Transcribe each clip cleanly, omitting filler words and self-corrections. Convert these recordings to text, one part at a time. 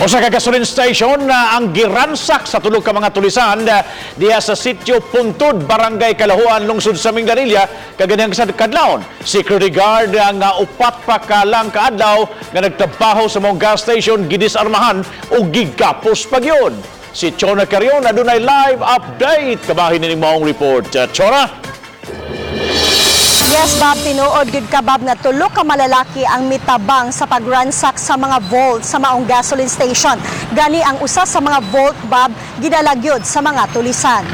Usa ka gasoline station na ang giransak sa tulo ka mga tulisan diha sa sitio Puntod, Barangay Kalahuan, lungsod sa Minglanilla, kaganihang sa kadlawon. Security guard nga 4 pa ka lang kaadlaw nga nagtrabaho sa maong gas station gidisarmahan ug gigapos pa gyud. Si Chona Carion adunay live update kabahin nining maong report. Chona? Yes, Bob, tinuod gyud ka, Bob, nga tulo ka malalaki ang mitabang sa pagransak sa mga vault sa maong gasoline station. Gani ang usa sa mga vault, Bob, gidala gyud sa mga tulisan.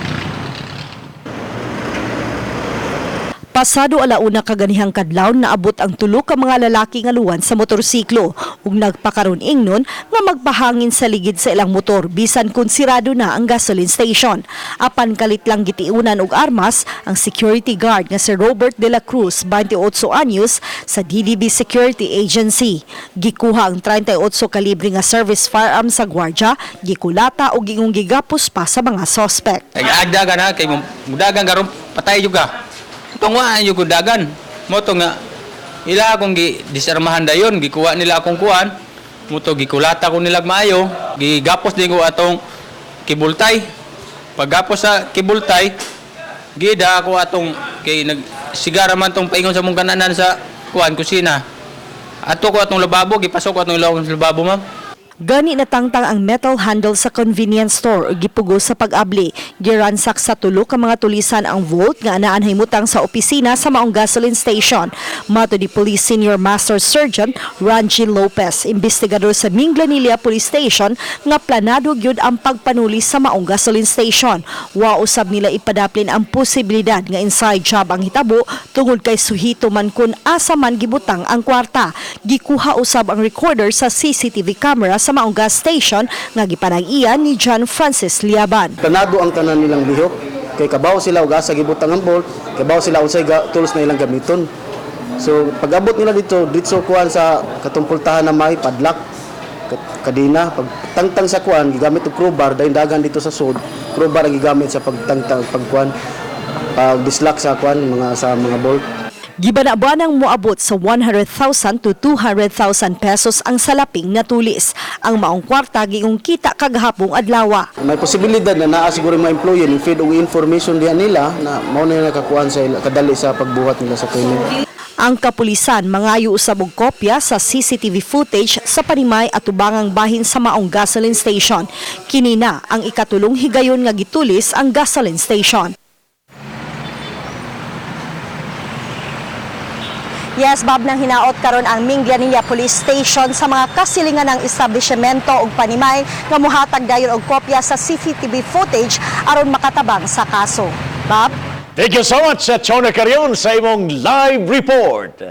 Pasado 1:00 kaganihang kadlawon, naabot ang tulo ka mga lalaki nga luwan sa motorsiklo ug nagpakaron ingnon nga magpahangin sa ligid sa ilang motor bisan kung sirado na ang gasoline station. Apan kalit lang gitiunan og armas ang security guard nga si Robert de la Cruz, 28 anyos, sa DDB Security Agency. Gikuha ang 38 kalibre nga service firearm sa gwardya, gikulata ug ingong gigapos pa sa mga suspect. Nag-agdagan ha, kay mudagan karon patay juga. Itong wa yung dagan. Mo to nga ila akong gi disarmahan dayon, gikuha nila akong kuan. Mo to gikulata ko nila maayo, gigapos din ko atong kibultay. Paggapos sa kibultay, gida ako atong kay nag sigara man tong paingon sa mong kananan sa kuan kusina. Ato ko atong lababo, gipasok ko atong ilawom sa lababo, ma'am. Gani natangtang ang metal handle sa convenience store ug gipugos sa pag-abli. Giransak sa tulo ka mga tulisan ang vault nga anaan himutang sa opisina sa maong gasoline station. Mato ni Police Senior Master Sergeant Ranji Lopez, investigador sa Minglanilla Police Station, nga planado gyud ang pagpanuli sa maong gasoline station. Wa usab nila ipadaplin ang posibilidad nga inside job ang hitabo tungod kay suhito man kun asa man gibutang ang kwarta. Gikuha usab ang recorder sa CCTV camera sa maong gas station nga gipanag-iya ni John Francis Liaban. Planado ang tanan nilang lihok kay kabaw sila og asa gibutang ang bolt, kabaw sila unsay tools na ilang gamiton. So pag-abot nila dito, dito kuan sa katong pultahan na may padlock, kadina, pag tangtang sa kuan gigamit og crowbar, dayon dagan dito sa sod, crowbar ang gigamit sa pagtangtang, pagkuan, pag dislock sa kuan mga sa mga bolt. Gibana-banang moabot sa 100,000 to 200,000 pesos ang salaping natulis. Ang maong kwarta giingong kita kagahapong adlawa. May posibilidad na naa siguro yung mga employee ni feed og information diha nila na mao na nakakuan sa kadali sa pagbuhat nila sa krimen. Ang kapulisan mangayo usab og kopya sa CCTV footage sa panimay at tubangang bahin sa maong gasoline station. Kini na ang ikatulong higayon nga gitulis ang gasoline station. Yes, Bob, nang hinaot karon ang Minglanilla Police Station sa mga kasilingan ng establishmento ug panimay nga muhatag dayon og kopya sa CCTV footage aron makatabang sa kaso. Bob? Thank you so much, Chona Carion, sa imong live report.